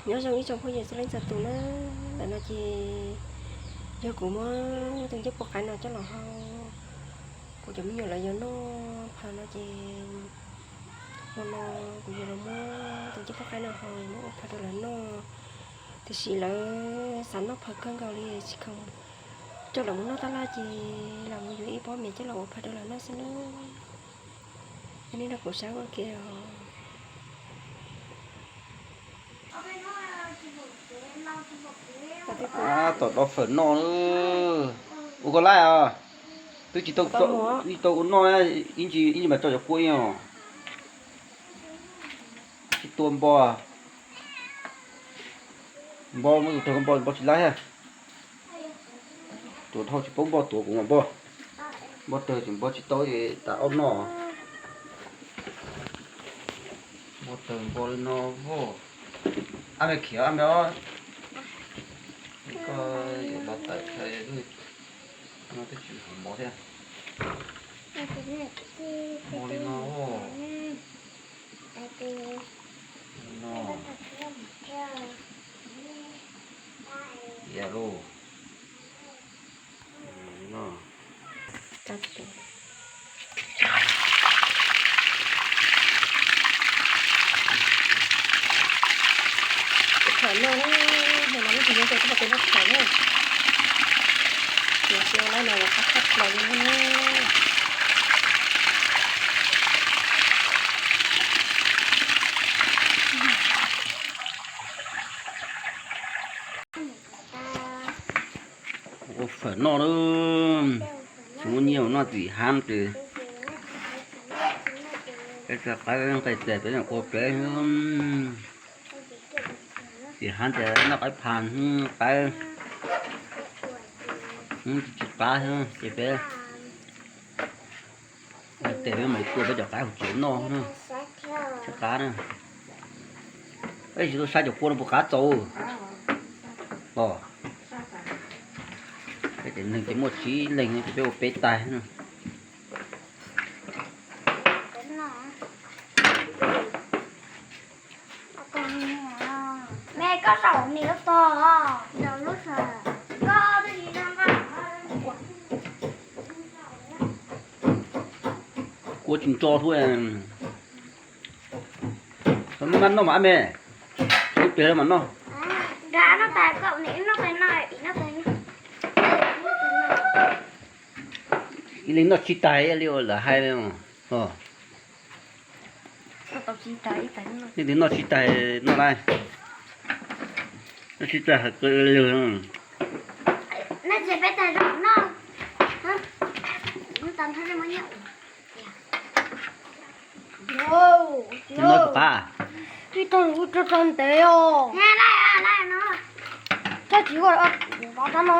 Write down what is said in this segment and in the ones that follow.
Nyob zoo ib tsoom phooj ywg txhua leej txhua tus na, ntawm no ces yog kuv muab tus ncej puab qaib no coj los hau kuv cov me nyuam lawv yuav noj phaws no ces hmo no kuv yuav los muab tus ncej puab qaib no hau muab ua phaws rau lawv noj. Tiam sis lawv xav noj phaws kawg nkaus li tsis kam coj lawv mus noj taj laj ces los mus yuav ib pob mias coj los ua phaws rau lawv noj xwb na. Nej nrog kuv saib ua ke os. Tab tom do fawm noj. Ua koj laij os. Twb tsis tau ua noj, ib ntsis ib ntsis mam tso cov kua ib os. Tsis tua npo. Npo muab tus tag npo, npo tsis laib thiab. Tuav dhau tsis paub npo tuav kuv mam npo. Npo tawg tseem npo tsis tau es tas aub noj. Npo tawg npo li no. Ab me khiav ab me os. Koj yuav los tawm no twb tsis hum mov thiab. Npo li no. No. Cia lauj. Tham no na, no mas lub tsis yog rau txoj hauv pes loj tham na. Ces sia lab no los qab qab los li na. Ua fawm noj lauj, tsis muaj nyiaj noj txim hab ces peb tso qaib nqaij tes peb ua peb. Txim hab ces noj qaib pha, qaib tsis qab ces peb tes peb mam li tua peb cov qaib hauv tsev noj na, tsis qab na. Peb tsis tau saib cov kua no puas qab txaus os. Peb cov neeg ces muaj tsib leeg ces peb ua peb tag na. Me koj saum mis lub pog, saum lub sawm, koj twb tsis nco nqaj. Kua tsis ntso thuab. Maj noj mas ab me, ib pliag mas noj. Nrad noj tas koj niam noj tas no, ib noj tas no. Ib leeg noj tsis tag li uas lawv hais. Leej twg noj tsis tag noj lawm, noj tsis tag hais kawg li. Noj puas qab? Ib tug ub rog rog ntev os. Koj tsis ua rab no.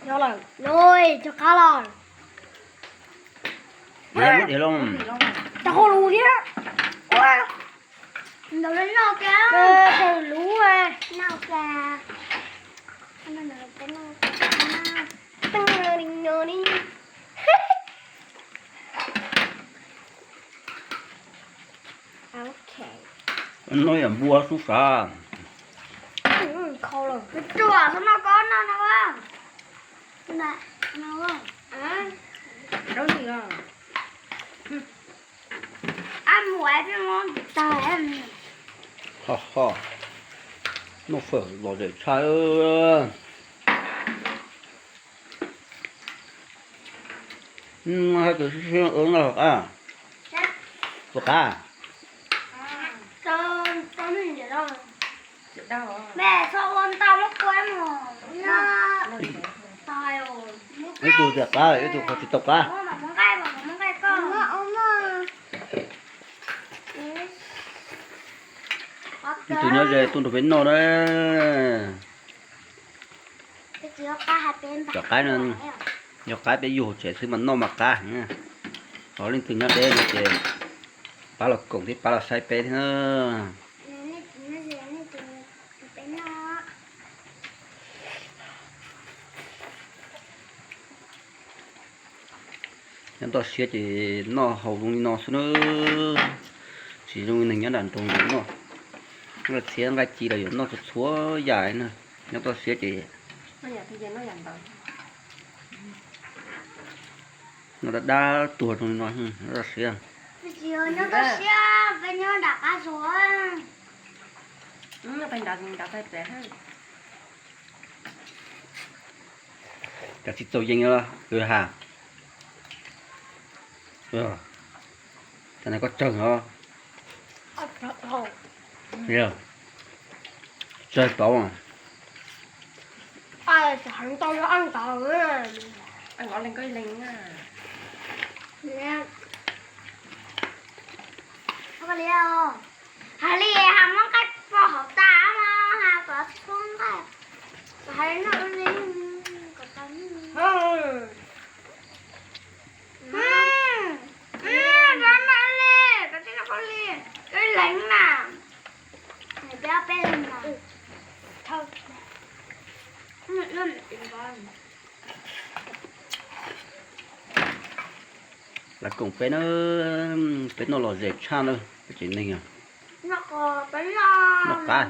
Yog lawm, cov qab lawm. Cov hauj lwm thiab. Ua, ntawd lub. No yam npua xub xav. Tsuas no ko no no. Ho ho, noj fawm lom zem tshaj. Hais tias sib sib noj qab, puas qab? Ib tug tias qab, ib tug qhov tsis tau qab. Ib tug nyob ze tuaj nrog peb noj na. Cov qaib no yog qaib peb yug tsev xwb mas noj mas qab heev. Ho leej twg nyob deb no ces pab los koom thiab pab los saib peb thiab na. Nyob toj siab ces noj haus zoo li no xwb na. Tsis zoo neeg nyob nram nroog noj, noj txhiab nqaij ci los yuav noj txhua txhua yam na. Nyob toj siab ces noj dab dab tuag zoo li no, noj toj siab. Nyob toj siab, peb nyob nram qab zos. Kav tsij txaus yees os kwv Has. Tam no koj tsawg os? Tsawg tau? Hais li has muab nqaij pov hauv tas no, has kom txhob nqaij, kom hais noj li, kom tau noj. Rov noj li, kom txhob noj koj li, ib leeg na. Peb ob peb leeg na. Lawv koom peb na, peb noj lom zem tshaj na, peb tsev neeg. Noj qab.